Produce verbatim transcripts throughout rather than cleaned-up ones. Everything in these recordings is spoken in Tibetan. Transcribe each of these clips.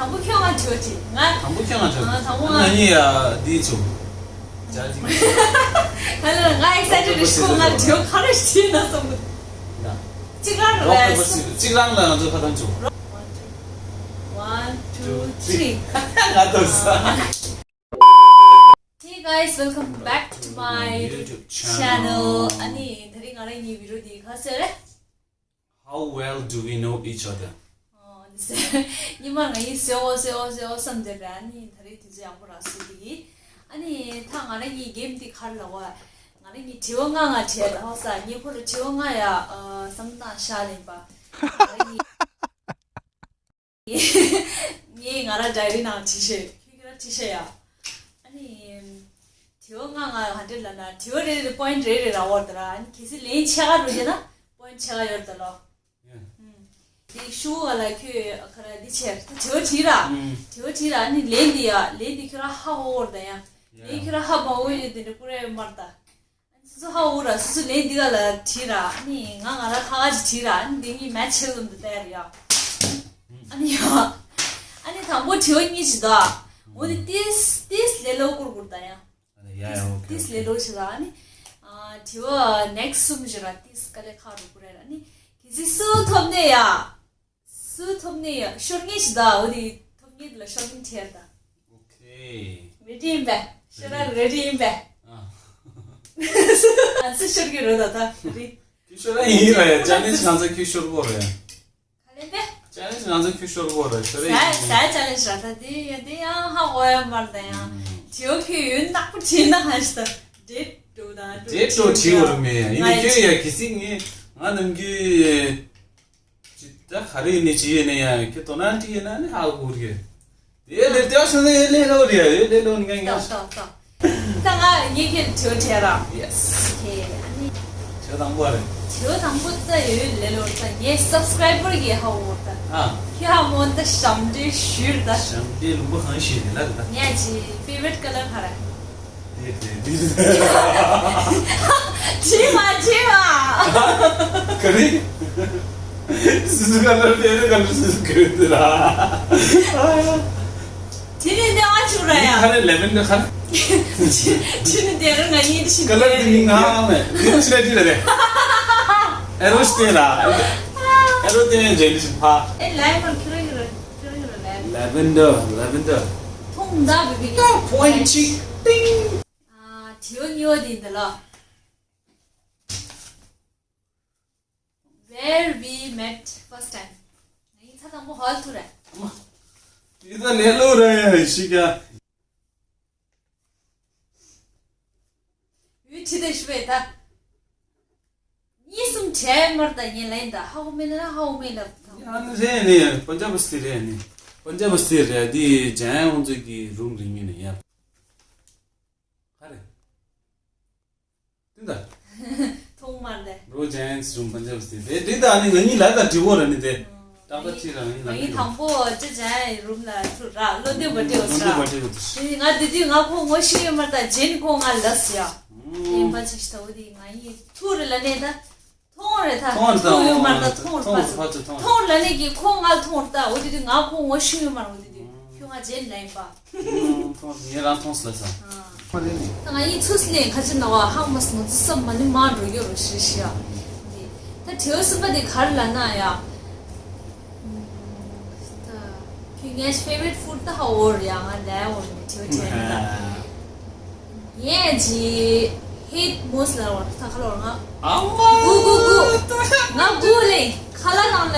དང་པོ་ཁྱོད་ང་དྲི་བ་དྲིས། ང་། དང་པོ་ཁྱོད་ང་དྲི་བ། ཨ། དང་པོ་ང་། ང་གཉིས་ཡ་འདི་བྱུང་། ཅར་ཇི། ག་ལ་ང་excited་རེད། ཁོ་ང་དྲི་བ་ག་རེ་དྲིས་ན་བསམ་གི་འདུག་གཅིག་རང་རེད། རོགས་པ་སུ། གཅིག་རང་ལ་ང་ཚོ་ཁ་བཏང་བྱུང་། One, two, three. ང་ཐོབ་ས། Hey guys, welcome back to my YouTube channel. ཨ་ནི་དེ་རིང་ང་རང་གཉིས་video་འདི་ག་ཟེར་རེད། How well do we know each other? ཨོ། འདི་ཟེར། ཉི་མ་ང་ཡིས་ཟེར་འོ་ཟེར་འོ་ཟེར་འོ་བསམ་བསྡད་པས། ཨ་ནི་ད་རེས་དུས་ཚོད་ཡག་པོ་རག་སོང་འདི་གི། ཨ་ནི་ད་ང་རང་གཉིས་game་འདི་ག་རེ་ལབ་པ། ང་རང་གཉིས་དྲི་བ་ལྔ་ལྔ་དྲིས་ལབ་ས། ངས་ཁོ་ལ་དྲི་བ་ལྔ་ཡ། ཨ། བསམ་བློ་བཏང་བཞག་ལེན་པ། ང་རང་གཉིས། ངས་ང་རང་diary་ནང་བྲིས་ཤེས། ཁྱོད་ཁྱོད་རང་བྲིས་ཤེས་ཡ། ཨ་ནི། དྲི་བ་ལྔ་ལྔ་ག་འདྲ་ལབ་ན། དྲི་བ་རེ་རེ་point་རེ་རེ་རག་འོར་ད་ར། ཨ་ནི་གལ་སྲིད་ལན་ཕྱེད་ཀ་རུ་བྱས་ན་point་ཕྱེད་ཀ་ཡོད་ད་ལོ། ཡ། ཨུམ། དེ་ཤུ་གུ་ལ་ཁྱོད་ག་ར་འདི་བྱས་ད་དྲི་བ་དྲིས་ར། ཨུམ། དྲི་བ་དྲིས་ར། ཨ་ནི་ལན་འདི་ཡ། ལན་འདི་ཁྱོད་རང་ཧ་གོ་འོར་ད་ཡ། ཡ། ལན་ཁྱོད་རང་ཧ་མ་གོ་ཡོད་དེ་འདྲ་ཀུ་རེ་མར་ད། སོ་སོ་ཧ་འུ་ར། སོ་སོ་ལན་འདི་ག་ལ་བྲིས་ར། ཨ་ནི་ང་ང་ར་ཁ་ཁ་ཅིག་བྲིས་ར། ཨ་ནི་འདི་གཉིས་match་བྱེད་ལུགས་འདི་ལྟ་ཡ་རེད་ཡ། ཨ་ནི་ཡ། ཨ་ནི་དང་པོ་དྲི་བ་གཉིས་ཅིག་ད། འོ་ནི་ཏིས་ཏིས་ལེ་ལོ་ཀུར་ཀུར་ད་ཡ། ཨ་ནི་ཡ་ཡ། ཨོ་ཁེ། ཏིས་ལེ་ལོ་ཞིག་ར། ཨ་ནི། ཨ། དྲི་བ་next་གསུམ་ཞིག་ར། ཏིས་དཀའ་ལས་ཁག་རུ་ཀུ་རེ་ར། ཨ་ནི་གལ་སྲིད་སུ་ཐོབ་ནས་ཡ། སུ་ཐོབ་ནས་ཡ། ཤོར་ངེས་ཤི་ད། འོ་དེ་ཐོབ་ངེས་ལ་ཤོར་ངེས་ཁྲེལ་ད། ཨོ་ཁེ། ready་ཡིན་པས། ཤོར་ར་ready་ཡིན་པས། ཨ། ཨ་སུ་ཤོར་གི་རོ་ད་ད་རེད། ཁྱོད་ཤོར་ར་ཡིན་ར་ཡ། challenge་ང་ཚོ་ཁྱོད་ཤོར་གོ་ར་ཡ། ག་ལེན་པས། challenge་ང་ཚོ་ཁྱོད་ཤོར་གོ་ར། ཤོར་ར་ཡིན། ས་challenge་ར་ད་དེ་ཡ་དེ་ཡང་ཧ་གོ་ཡ་མར་ད་ཡང་། དེའོ་ཁྱོད་ཡོད་ནག་པོ་བྲིས་ན་ཧ་ཤི་ད། date་འགྲོ་ད་འགྲོ་date་འགྲོ་བྲིས་བར་མེད་ཡ། ཡིན་ནི་ཁྱོད་ཡ་གི་སིག་ངས་ང་ནམ་རྒྱུན། ཅི་ད་ག་རེ་ཡིན་ནི་ཅི་ཡིན་ནི་ཡ། ཁྱེད་དོ་སྣང་ཅི་ཡིན་ན་ནི་ཧ་གོ་གི། དེ་ལས་དེ་བ་སོང་ནི་ལས་ལོ་རེད་ཡ། ལས་ལོ་ནི་ང་ཡ། ཏོ་ཏོ་ཏོ། ད་ང་ངེད་ཀྱི་དྲི་བ་དྲིས་ར། Yes། ཨོ་ཁེ། ཨ་ནི། དྲི་བ་དང་པོ་རེད། དྲི་བ་དང་པོ་ད་ཡོད་ལས་ལོ་ད་ངའི་subscriber་གི་ཧ་གོ་ད། ཨ། ཁྱོད་ཧ་མོ་ད་ཞབས་འདྲེན་ཞུས་ད། ཞབས་འདྲེན་ལུང་པ་གང་ཞིག་རེད་ལ་ད། ངའི་favorite color་ག་རེ། དྲིས་མ་དྲིས་མ། ག་རེ། སུ་སུ་ག་ལ་དེ་རེ་ག་ལ་སུ་སུ་ག་རེ་དེ་ར། དེ་ནི་འདི་ཨ་ཆུ་ར་ཡ། ག་རེ་ལེ་མོན་དེ་ག་རེ། དེ་ནི་དེ་རུ་ང་གཉིས་དེ་ཤི་ག་ལ་དེ་ནི་ང་མེ་དེ་ཆུ་ར་དེ་རེ། ཨེ་རོ་སྟེ་ར། ཨེ་རོ་དེ་ནི་ཇེ་ལི་ཤི་ཕ། ཨེ་ལེ་མོན་ཁྱོད་རང་ཁྱོད་རང་ཁྱོད་རང་ལེ་མོན། Lavender, lavender. མཐོང་མདའ་བི་བི། Point གཅིག་ཏིང་། ཨ། དྲི་བ་གཉིས་པ་དེ་འདི་ལ། Where we met first time. ངའི་ཚ་དང་པོ་ཧོལ་ཐུ་རེད། ཡི་ད་ལེ་ལོ་ར་ཡ་ཤི་ཀ། ཡུལ་ཁྲི་དེ་ཤི་བས་ད། གཉིས་གསུམ་བྲལ་མར་ད་ཉེ་ལན་ད་ཧ་གོ་མེད་ན་ཧ་གོ་མེད་ལབ་ད། ཨ་ནི་རེད་ནི་པན་ཇབ་སི་ཊི་རེད་ནི། པན་ཇབ་སི་ཊི་རེད་འདི་ཇན་ཡང་ཁོང་ཚོ་གི་རུམ་རིང་ངེ་ནི་ཡ། ག་རེ། དེ་ད། ཐོག་མར་དེ། རོ་ཇན་སི་རུམ་པན་ཇབ་སི་ཊི་དེ་དེ་ད་ནི་ང་གཉིས་ལ་ད་དྲི་བོ་ར་ནི་དེ། ཏག་ཏག་ཅི་རང་ཡིན་ལ་ངའི་ནི་དང་པོ་ཅི་ཇན་རུམ་ལ་ཐུ་ར་བློ་འདོད་པ་དེ་འོ་ས། བློ་འདོད་པ་དེ་འོ་ས། དེ་ང་དེ་དུས་ང་ཁོ་ངོ་ཤེས་ཡོད་མ་ད་ཇན་ཁོ་ང་ལབ་སི་ཡ། ཨེ་ཕ་ཅི་ཞིག་ད་འོ་དེ་ང་ཡིན་ཐུ་རེ་ལ་ནས་ད། མཐོང་རེད་ད། མཐོང་རེད་ད། མཐོང་ཡོད་མ་རེད་ད། མཐོང་རེད་མཐོང་ཕ་ཚོ། མཐོང་རེད་མཐོང་རེད་ལ་ནི་གི་ཁོང་ང་ལ་མཐོང་རེད་ད། འོ་དེ་དུས་ང་ཁོང་ངོ་ཤེས་ཡོད་མ་རེད། འོ་དེ་དུས་ཁྱོད་ང་རྗེས་ལ་ཡིན་པ། མཐོང་ངེད་རང་མཐོང་སོང་ལ་ས། ད་ང་ཡིན་ཚུལ་ནས་ཁ་ཅིག་ན་བ་ཧང་མ་སོང་ཚུལ་བསམ་མ་ནི་མ་འགྲོ་ཡོད་རོ་ཤི་ཤི་ཡ། ད་དྲི་བ་གསུམ་པ་དེ་ག་རེ་ལ་ན་ཡ། ད་ཁྱོད་ངའི་favorite food་ད་ཧ་འོར་ཡ་ང་ལ་འོར་ནི་དྲི་བ་དྲི་ཡ་ད། ངས་ཇི་hate most་ལ་བར་ཐ་ཁ་ལོར་ང་། ཨ་མ། གུ་གུ་གུ། ང་གུ་ལེ། ཁ་ལ་ནང་ལ་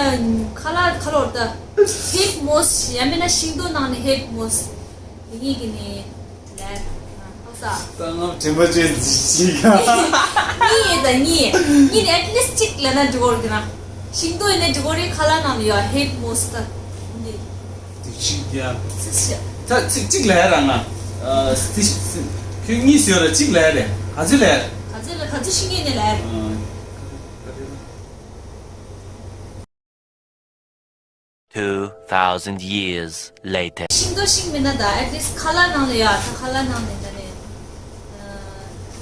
ཁ་ལ་ཁ་ལོར་ད། hate most་ཡང་མིན་ན་ཤིང་ཏོག་ནང་ནས་hate most། དེ་གཉིས་ཀྱི་ནི་ལས་ཨ་ས། ད་ང་དྲན་པ་བརྗེད་ཅིག་གཉིས་ཡོད་ད་གཉིས། གཉིས་ནི་at least་གཅིག་ལས་ན་འགྲིག་གོ་ར་གི་ན། ཤིང་ཏོག་ཡིན་ན་འགྲིག་གོ་རེད། ཁ་ལ་ནང་ལ་ཡོད་hate most་ད། འདི། དེ་གཅིག་ཡ། ཚིག་ཤ། ད་ཚིག་གཅིག་ལས་ར་ང་། ཨ། ཚིག་ཚིག་ཁྱོད་གཉིས་ཟེར་ར་གཅིག་ལས་རེད། ག་ཚོད་ལས། ག་ཚོད་ལ་ག་ཚོད་ཤི་ངེས་ནས་ལས། ཨ། Two thousand years later. ཤིང་ཏོག་ཤིང་མིན་ན་ད་at least་ཁ་ལ་ནང་ལ་ཡ་ད་ཁ་ལ་ནང་ལ་ད་རེད།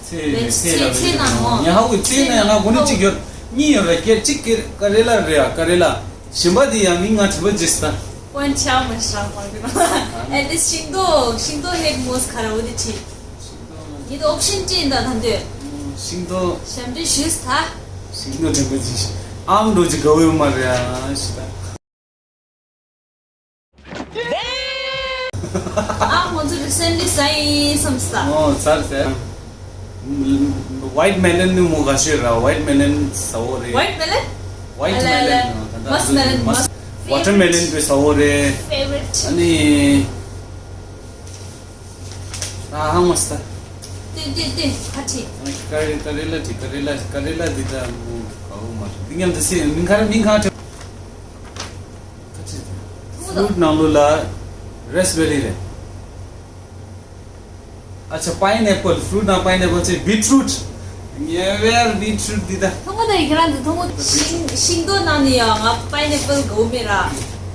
ཚེ་ཚེ་ལ་ཚེ་ནང་ངོ་། ཉ་ཧ་གོ་ཚེ་ནང་ང་གོ་ནི་གཅིག་ཡོད། གཉིས་ཡོད་ར་སྐད་གཅིག་གི་ཀ་རེ་ལ་རེད་ཡ་ཀ་རེ་ལ། གཞན་པ་དེ་ཡང་མིང་ང་དྲི་བ་བརྗེད་སོང་། point ཆགས་མ་ཤག་པ་གི་ན། At least ཤིང་ཏོག་ཤིང་ཏོག་ཧེད་མོས་ག་ར་འོ་དེ་ཁྲིད། ཡིན་ཏོ་ཨོབ་ཤིན་ཅི་ཡིན་ད་ད་འདོད། ཤིང་ཏོག་ཞབས་འདྲེན་ཞུས་ད། ཤིང་ཏོག་དྲན་པ་ཅི་ཨམ་འགྲོ་ཅི་ག་བོ་ཡོད་མ་རེད་ཨ་ཤི་ད། ཨ་ཁོང་ཚོ་recently ཟ་ཡིན་བསམ་ས། ཨོ་ཟ་ཟ། White melon ནི་མོ་ག་ཤོད་ར། White melon ཟ་བོ་རེད། White melon? White melon. Musk melon. Musk. Watermelon པའི་ཟ་བོ་རེད། Favorite. ཨ་ནི། ཨ་ཧ་མ་ས། ཏེ་ཏེ་ཏེ་ཁ་ཆེ། ཀ་རེ་ཀ་རེ་ལ་ཏི་ཀ་རེ་ལ་ཀ་རེ་ལ་འདི་ད་མོ་ག་བོ་མ་རེད། འདི་ཉམས་འདི་སེ་མིང་ཁ་ར་མིང་ཁ་ཆེ། ཁ་ཆེ། Fruit ནང་ལོ་ལ་raspberry རེད། ཨ་ཆ་pineapple, fruit ནང་pineapple ཆེ། Beetroot. ཉེ་བར་beetroot འདི་ད། ཐོང་གོ་ད་ཡི་ཁྱེད་རང་ཚོ་ཐོང་གོ། ཤིང་ཤིང་ཏོག་ནང་ནས་ཡང་ང་pineapple དགའ་བོ་མེད་ར།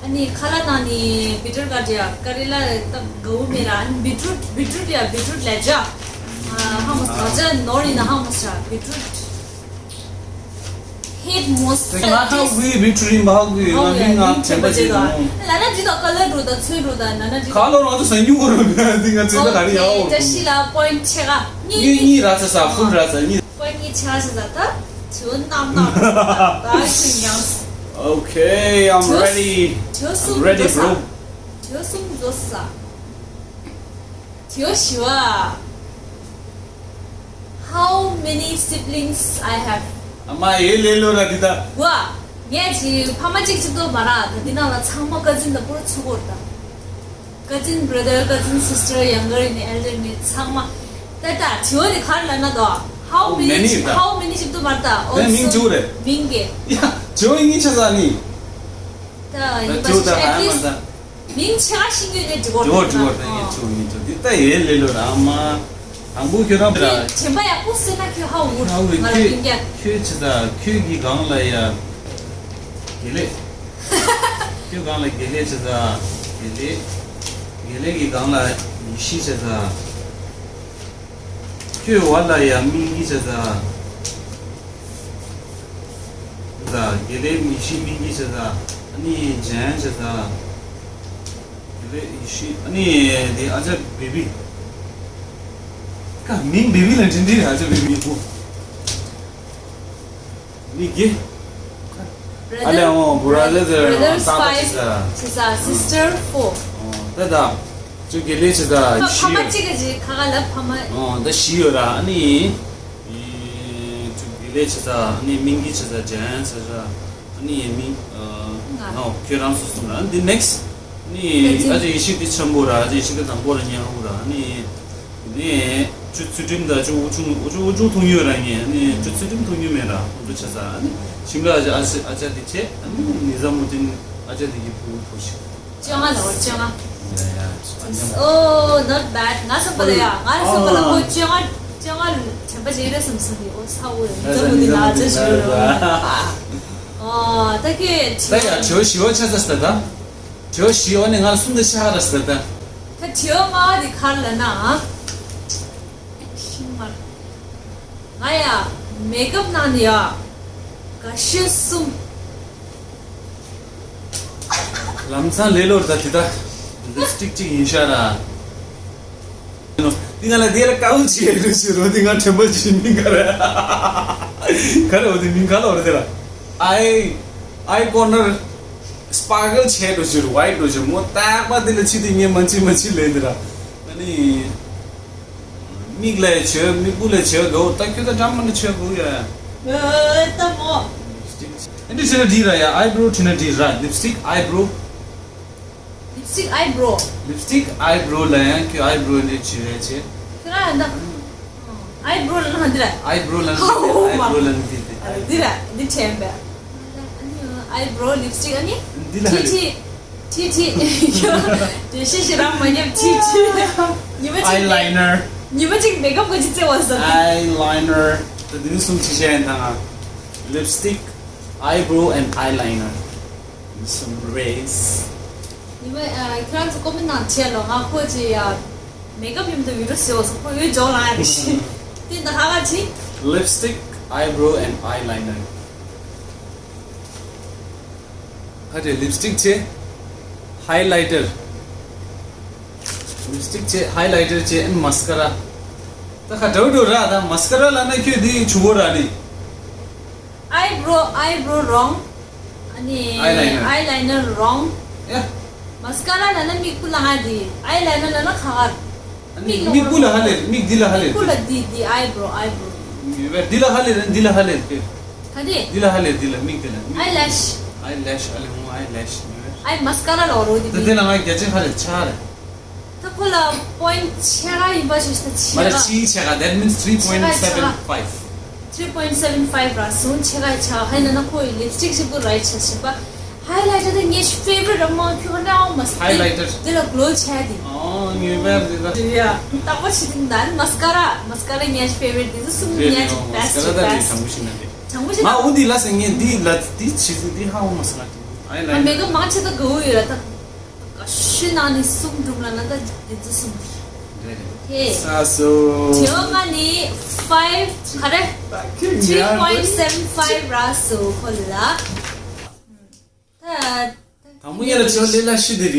ཨ་ནི་ཁ་ལག་ནང་ནས་bitter gourd ཡ་ཀ་རེ་ལ་ད་དགའ་བོ་མེད་ར། ཨ་ནི་beetroot beetroot ཡ་beetroot ལས་ཇ། ཧ་མ་ས་ཇ་ནོར་ཡིན་ན་ཧ་མ་ས་beetroot hate most ང་ཧ་གུའི་beetroot ཡིན་པ་ཧ་གུའི་ང་མིང་ང་དྲན་པ་བྱེད་དང་། ལ་ན་འདི་དང་ཀ་ལར་འགྲོ་དང་ཚོན་འགྲོ་དང་ན་ན་འདི་ཁ་ལོ་རང་ཚོ་ཟ་མྱུག་གོ་ར་འདི་ང་ཚོ་ད་ག་རེ་ཡག་འོ་ཇ་ཤི་ལ་point ཆེ་ག་གཉིས་གཉིས་ར་ཚ་ས་ཧུར་ར་ཚ་གཉིས། ཀོན་གྱི་ཆ་ཞིག་ལ་ད་ཇོ་ནམ་ནམ་ད་ཞིག་ཡང་། Okay, I'm ready. ཇོ་སུམ་I'm ready, ཇོ་ས། Bro. ཇོ་སུམ་ཇོ་ས། ཇོ་ཞི་བ། How many siblings I have? ཨ་མ་ཡེ་ལེ་ལོ་ར་འདི་ད། ཝ། ངས་ཅི་ཕ་མ་གཅིག་གཅིག་ཏུ་མ་ར་ད་འདི་ནང་ལ་ཚང་མ་ཀ་ཛིན་ད་པུ་ར་ཚུགས་གོ་ར་ད། Cousin, brother, cousin, sister, younger ནི་elder ནི་ཚང་མ། ད་ད་དྲི་བ་ནི་ག་རེ་ལབ་ན་ད། How many ད། How many ཞིག་ཏུ་མར་ད། ད་མིང་ཅུ་རེད། མིང་གི་ཡ་དྲི་བ་གཉིས་ཆ་ས་ནི། ད་ཡིན་པ་ཞིག་at least མིང་ཆ་ཤིང་ཡོད་ནས་འགྲིག་གོ་དྲི་བ་དྲི་བ་ད་ཡིན་ཅུ་ཡིན་ཅུ་འདི་ད་ཡེ་ལེ་ལོ་ར་མ། དང་པོ་ཁྱོད་རང་འདྲ། དྲན་པ་ཡག་པོ་ཟེར་ན་ཁྱོད་ཧ་འུར་ཧ་འུར་ང་ལ་ཁྱོད་ཡིན་རྒྱ། ཁྱོད་ཆི་ད་ཁྱོད་ཀྱི་སྒང་ལ་ཡ། དགེ་ལེགས། ཁྱོད་སྒང་ལ་དགེ་ལེགས་ཆི་ད། དགེ་ལེགས། དགེ་ལེགས་ཀྱི་སྒང་ལ་ཡེ་ཤེས་ཆི་ད། ཁྱོད་བ་ལ་ཡ་སྨིན་གྱི་ཆི་ད། ད་དགེ་ལེགས་ཡེ་ཤེས་སྨིན་གྱི་ཆི་ད། ཨ་ནི་ཇན་ཆི་ད། དེ་ལས་ཡེ་ཤེས་ཨ་ནི་དེ་ཨ་ཅག་བེ་བི། ཀ་མིང་བེ་བི་ལ་འདྲི་འདྲི་ཨ་ཅག་བེ་བི་ཡིན་པོ། མི་དགེ། ཨ་ལས་འོང་བུ་ར་ལས་ཟེར་Brothers ཏག་ཏག་five ཅི་ཟེར། ཅི་ཟེར། Sister four། ད་ད། ཅུ་དགེ་ལས་ཅི་ཟེར་ཕ་ཕ་མ་ཤི། གཅིག་ག་ཅིག་ཁ་ཁ་ལ་ཕ་མ། ཨོ་ད་ཤི་ཡོད་ར་ཨ་ནི། ཅུ་དགེ་ལས་ཅི་ཟེར་ཨ་ནི་མིང་གི་ཅི་ཟེར་ཇན་ཟེར་ར། ཨ་ནི་ཡེ་མིང་། ང་ཁྱོད་རང་སོ་སོ་ན་འདི་next ནི་ཨ་ཅེ་ཡེ་ཤེས་འདི་ཆེན་པོ་ར་ཨ་ཅེ་ཡེ་ཤེས་འདི་དང་པོ་ར་ཉན་ཧུ་ར་ནི་ནི་ཅུ་ཚུལ་ཁྲིམས་དང་ཅུ་ཨུ་ཆུང་ཨུ་ཆུ་ཨུ་ཆུ་ཐུང་ཡོད་ར་ངས་ནི་ཅུ་ཚུལ་ཁྲིམས་ཐུང་ཡོད་མེད་ར་ཨུ་ཆུ་ཆ་ས་ཨ་ནི་ཤིམ་ལ་ཨ་ཅེ་ཨ་ཅེ་ཨ་ཅེ་འདི་ཆེ་ཨ་ནི་ནི་ཟ་མུ་ཏིན་ཨ་ཅེ་འདི་གི་བུ་བུ་ཞིག་བཅོ་ལྔ་ལོ་བཅོ་ལྔ། Oh, not bad. ང་བསམ་པ་ལ་ཡ། ང་བསམ་པ་ལ་ཁོ་བཅོ་ལྔ་བཅོ་ལྔ་དྲན་པ་བརྗེད་རེད་བསམ་སོང་གི། ཨོ་ས་འོ་ཡ་འཛམ་བུ་འདི་ན་ཅི་ཞིག་རེད། ཨོ་ད་ཁྱོད་ད་ཡ་བྱོས་ཞི་བ་ཆ་ས་ས་ད། བྱོས་ཞི་བ་ནི་ང་ལ་གསུང་ད་ཤ་ར་ས་ད། ད་བྱོས་ང་དེ་གར་ལ་ན། ཤིང་མར། ང་ཡ་མེ་ཀབ་ནང་ནས་ཡ། ག་ཤོད་གསུམ། ལམ་སང་ལེ་ལོར་ད་དེ་ད། ལིབ་སྟིག་ཅིག་ཡིན་ཤག་ར། འདི་ང་ལ་དེ་ལ་དཀའ་བོ་ཅིག་ཡོད་རེད་ཟེར་རོ། འདི་ང་དྲན་པ་ཅིག་མིན་ག་རེ། ག་རེ་འོ་དེ་མིན་ག་ལ་འོ་རེད་དེ་ལ། ཨའི་ཨའི་ཀོར་ནར་སྤར་ཀལ་བྱས་འགྲོ་ཞུ་རུ་ཝའི་འགྲོ་ཞུ་མོ་རྟག་པ་འདི་ལ་ཕྱི་དེ་ངས་མ་ཕྱི་མ་ཕྱི་ལེན་དེ་ར། ཨ་ནི། མིག་ལས་བྱོས་མིག་སྤུ་ལས་བྱོས་འགྲོ་ད་ཁྱོད་ད་འགྲམ་མ་ནི་བྱོས་འགྲོ་ཡ། ཨེ་ད་མོ། ཨ་འདི་ཆེ་ན་འདི་ར་ཡ་ཨའི་བྲོ་ཆེ་ན་འདི་ར་ལིབ་སྟིག་ཨའི་བྲོ། Lipstick eyebrow. Lipstick eyebrow ལ་ཡང་ཁྱོད་ཨའི་བྲོ་འདི་བྱེད་རེད་བྱེད། ཁྱོད་རང་ཡང་ད། ཨའི་བྲོ་ལ་ན་འདི་ར། ཨའི་བྲོ་ལ་ནི་འདི་ཨའི་བྲོ་ལ་ནི་འདི་འདི། འདི་ར་འདི་དྲན་པས། ཨའི་བྲོ་ལིབ་སྟིག་ཨ་ནི། འདི་ལ་ཧ་ལས། ཁྲི་ཁྲི། དེ་ཤེས་ཤེས་རང་མ་ཉམས་ཁྲི་ཁྲི། ཉི་མ་གཅིག་ཨའི་ལའི་ནར། ཉི་མ་གཅིག་མེ་ཀབ་ག་ཅི་བཙལ་བ་ཟ། ཨའི་ལའི་ནར། ད་འདི་ནི་གསུམ་ཅི་བཤད་ཡིན་ད་ང་། Lipstick, eyebrow and eyeliner. Some rays. ཉི་མ་ཨ། ཁྱེད་རང་ཚོ་ཀོ་མེན་ནང་བྱས་ལོ། ང་ཁོ་ཅི་ཡ་མེ་ཀབ་ཡུམ་དུ་བི་ཌིའོ་ཟེར་བ་སོ་ཁོ་ཡོད་ཇོ་ལ་ཡ་རེ་ཤི། དེ་ད་ཧ་ག་ཅི། Lipstick, eyebrow and eyeliner. ཧ་ཏེ་ལིབ་སྟིག་ཆེ། highlighter, lipstick བྱས། highlighter བྱས། and mascara. ད་ཁ་འདྲ་འདྲ་ར། ད་mascara ལབ་ན་ཁྱོད་འདི་ཆུ་བོ་ར་ནི། eyebrow, eyebrow wrong. ཨ་ནི་eyeliner. eyeliner wrong. ཡ། mascara ལབ་ན་མིག་སྤུ་ལ་ཧ་འདི། eyeliner ལབ་ན་ཁ་ཁར། ཨ་ནི་མིག་སྤུ་ལ་ཧ་ལེར། མིག་འདི་ལ་ཧ་ལེར། སྤུ་ལ་འདི་འདི་eyebrow, eyebrow. ཡོད་པས། འདི་ལ་ཧ་ལེར། འདི་ལ་ཧ་ལེར་ཏེ། ག་འདི། འདི་ལ་ཧ་ལེར། འདི་ལ་མིག་འདི་ལ་མིག eyelash. eyelash. ཨ་ལེ་ཧོ། eyelash ཡོད་པས། ཨའི་mascara ལ་རོ་འདི། ད་དེ་ལ་ང་བརྒྱ་ཆ་ཁ་ལེར་ཆ་རེད། ད་ཁོ་ལ་point ཕྱེད་ཀ་ཡིན་པ་ཞིག་ད་ཕྱེད་ཀ། མ་རེད། ཕྱིའི་ཕྱེད་ཀ། that means three point seven five. three point seven five ར་སོང་། ཕྱེད་ཀ་ཡི་ཕྱེད་ཀ། ཧ་ཡིན་ན་ཁོ་ཡི་lipstick ཞིག་པུ་right ཆ་ཞིག་པ། highlighter དེ་ངའི་favorite ར་མ་ཁྱོད་ཀ་ནའོ་མ་སི། highlighter. འདི་ལ་glow ཆ་དེ། ཨོ་ངེས་པར་འདི་ལ། ཡ་ཏག་པ་ཆི་ཏིང་ད་mascara, mascara ངའི་favorite དེ་ཚོ་གསུམ་རེད་ངའི་རེད། ཨོ་mascara best, ད་རེད། best. དྲང་པོ་ཞིག་ན་རེད། དྲང་པོ་ཞིག་མ་ན། འོ་འདི་ལ་སེ་ངས་འདི་ལ་འདི་ཆི་ཟིག་འདི་ཧ་འོ་མ་སོང་ང་། ཨ་མེ་eyeliner. ག་མང་ཆེ་ད་ག་འུ་ཡོད་ར་ད། ཤི་ན་ནི་གསུམ་སྒྲུབ་ལ་ན་ད་འདི་ཚོ་གསུམ། རེད་རེད། ཧེ། ས་སོ། དེ་ང་ནི་five ག་རེ། three point seven five ར་སོ་ཁོ་ལ། ད། དང་པོ་ཡ་ལ་ཆོ་ལེ་ལ་ཤི་དེ་རེད།